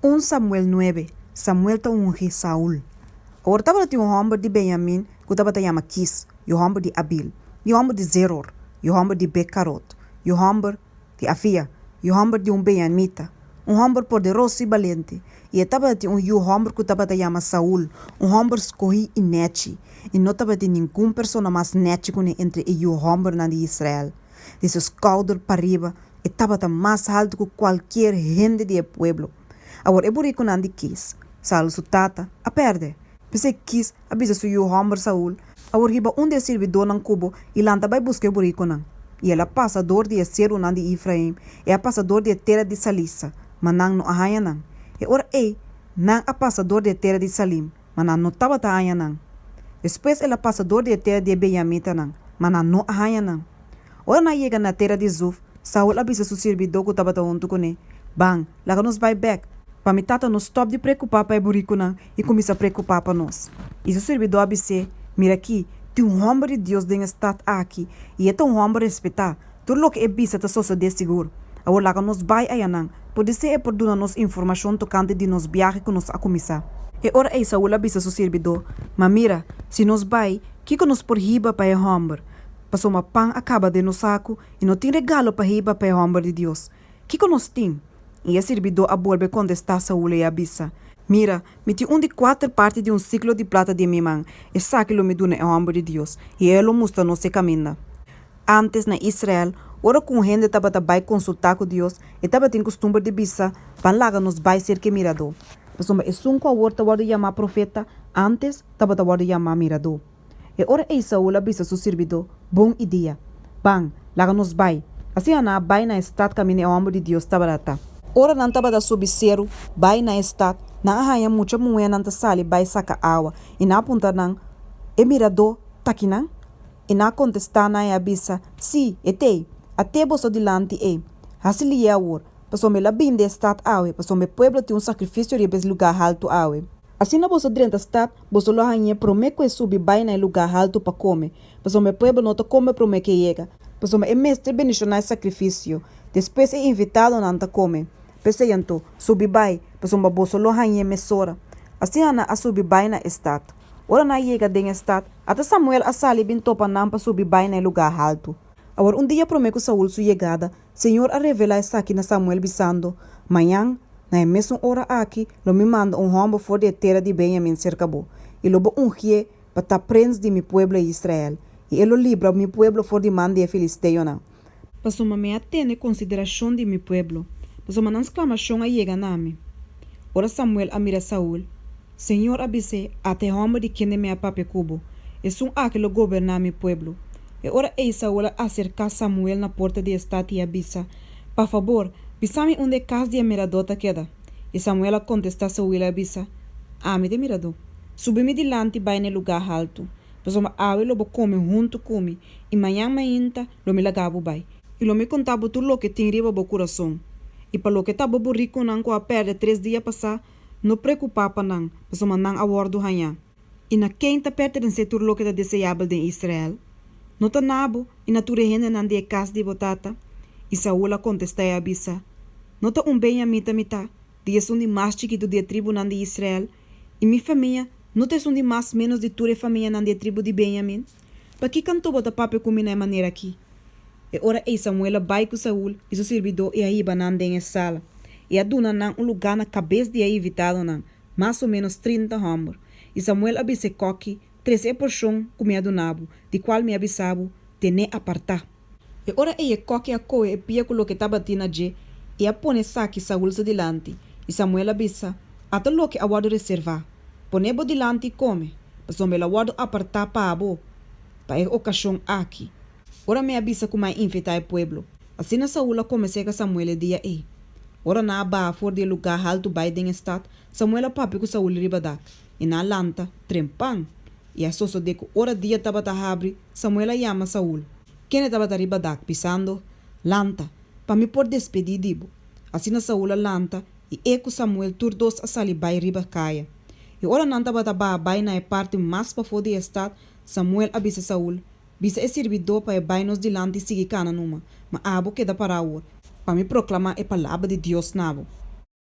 Un Samuel nuebe, Samuel ta ungi Saul. Awor tabatin un hòmber di Benyamin ku tabata yama Kis, yu hòmber di Abil, yu hòmber di Zeror, yu hòmber di Bekarot, yu hòmber di Afia, yu hòmber di un benyamita, un hòmber poderoso i balente. I e tabatin un yu hòmber ku tabata yama Saul, un hòmber skohí i nèchi, i no tabatin ningun persona mas nèchi kuné entre e yu hòmbernan di Israel. Di su skouder pariba e tabata mas haltu ku kualkier hende di e pueblo. Awor e burikunan di Kis, Saul su tata, a pèrdè. P'esei Kis a bisa su yu hòmber Saul, Awor hiba un di e sirbidónan ku bo i lanta bai buska e burikunan. I el a pasa dor di e serunan di Efraim, i a pasa dor di e tera di Salisa, ma nan no a haña nan. E ora ei nan a pasa dor di e tera di Salim, ma nan no tabata haña nan. Despues el a pasa dor di e tera di e benyamitanan, ma nan no a haña nan. Ora nan a yega na tera di Zuf, Saul a bisa su sirbidó ku tabata huntu kuné, Ban, laga nos bai bèk, pa mi tata no stòp di preokupá pa e burikunan i kuminsá preokupá pa nos. I su sirbidó a bis'é, Mira akí, tin un hòmber di Dios den e stat akí, i e ta un hòmber respetá. Tur loke e bisa ta sosodé sigur. Awor laga nos bai ayanan, podisé e por duna nos informashon tokante di nos biahe ku nos a kuminsá. E ora ei Saul a bisa su sirbidó, Ma mira, si nos bai, kiko nos por hiba pa e hòmber? Pasobra pan a kaba den nos saku i no tin regalo pa hiba pa e hòmber di Dios. Kiko nos tin? I e sirbidó a bolbe kontestá Saul i a bisa, Mira, mi tin un di kuater parti di un siklo di plata den mi man, esaki lo mi duna e hòmber di Dios, i e lo mustra nos e kaminda. Ántes na Israel, ora ku un hende tabata bai konsultá ku Dios, e tabatin kustumber di bisa, Ban laga nos bai serka e miradó. Pasobra esun ku awor ta wòrdu yamá profeta, ántes tabata wòrdu yamá miradó. E ora ei Saul a bisa su sirbidó, Bon idea. Ban, laga nos bai. Asina nan a bai na e stat kaminda e hòmber di Dios tabata ta. Ora nan tabata subi seru bai na e stat, nan a haña mucha muhénan ta sali bai saka awa, i nan a puntra nan, E miradó ta kinan? I nan a kontestá nan i a bisa, Sí, e t'ei. At'é boso dilanti ei. Hasi lié awor, pasobra el a bini den e stat awe, pasobra e pueblo tin un sakrifisio riba es lugá haltu awe. Asina boso drenta stat, boso lo hañ'é promé ku e subi bai na e lugá haltu pa kome, pasobra e pueblo no ta kome promé ku e yega, pasobra e mester bendishoná e sakrifisio, despues e invitadonan ta kome. P'esei anto, subi bai, pasobra boso lo hañ'é mesora. Asina nan a subi bai na e stat. Ora nan a yega den e stat, ata Samuel a sali bin topa nan pa subi bai na e lugá haltu. Awor un dia promé ku Saul su yegada, Señor a revelá esaki na Samuel bisando, Mañan, na e mesun ora aki, lo mi manda un hòmber for di e tera di Benyamin serka bo, i lo bo ungié pa ta prens di mi pueblo Israel, i e lo libra mi pueblo for di man di e filisteonan. Pasobra mi a tene konsiderashon di mi pueblo, pasobra nan sklamashon a yega na mi. Ora Samuel a mira Saul, Señor a bis'é, Ata e hòmber di kende mi a papia ku bo, esun aki lo goberná mi pueblo. E ora ei Saul a aserká Samuel na porta di e stat i a bisa, Pa fabor, bisa mi unda e kas di e miradó ta keda. I Samuel a kontestá Saul i a bisa, Ami ta e miradó. Subi mi dilanti bai na e lugá haltu, pasobra awe lo bo kome huntu ku mi, i mañan mainta lo mi laga bo bai. I lo mi konta bo tur loke tin riba bo kurason. I pa loke ta bo burikunan ku a pèrdè tres dia pasá, no preokupá pa nan, pasobra nan a wòrdu hañá. I na ken ta pertenesé tur loke ta deseabel den Israel? No ta na bo i na tur e hendenan di e kas di bo tata? I Saul a kontestá i a bisa, No ta un benyamita mi ta, di esun di mas chikitu di e tribunan di Israel, i mi famia no ta esun di mas ménos di tur e famianan di e tribu di Benyamin? Pakiko anto bo ta papia ku mi na e manera akí? E ora ei Samuel a bai ku Saul i su sirbidó i a hiba nan den e sala, i a duna nan un lugá na kabes di e invitadonan, mas o ménos trinta hòmber. I Samuel a bisa e kòki, Trese e porshon ku mi a duna bo, di kual mi a bisa bo, Ten'é apartá. E ora ei e kòki a kohe e pia ku loke tabatin na dje i a pone esaki Saul su dilanti. I Samuel a bisa, Ata loke a wòrdu reservá. Pon'é bo dilanti i kome, pasobra el a wòrdu apartá pa bo pa e okashon aki. Ora mi a bisa ku mi a invitá e pueblo. Asina Saul a kome serka Samuel e dia ei. Ora nan a baha for di e lugá haltu bai den e stat, Samuel a papia ku Saul riba dak, i nan a lanta trempan. I a sosodé ku ora dia tabata habri, Samuel a yama Saul, kende tabata riba dak, bisando, Lanta, pa mi por despedí di bo. Asina Saul a lanta, i e ku Samuel tur dos a sali bai riba kaya. I ora nan tabata baha bai na e parti mas pafó di e stat, Samuel a bisa Saul, Bisa e sirbidó pa e bai nos dilanti i sigui kana numa, ma abo keda pará awor, pa mi proklamá e palabra di Dios na bo.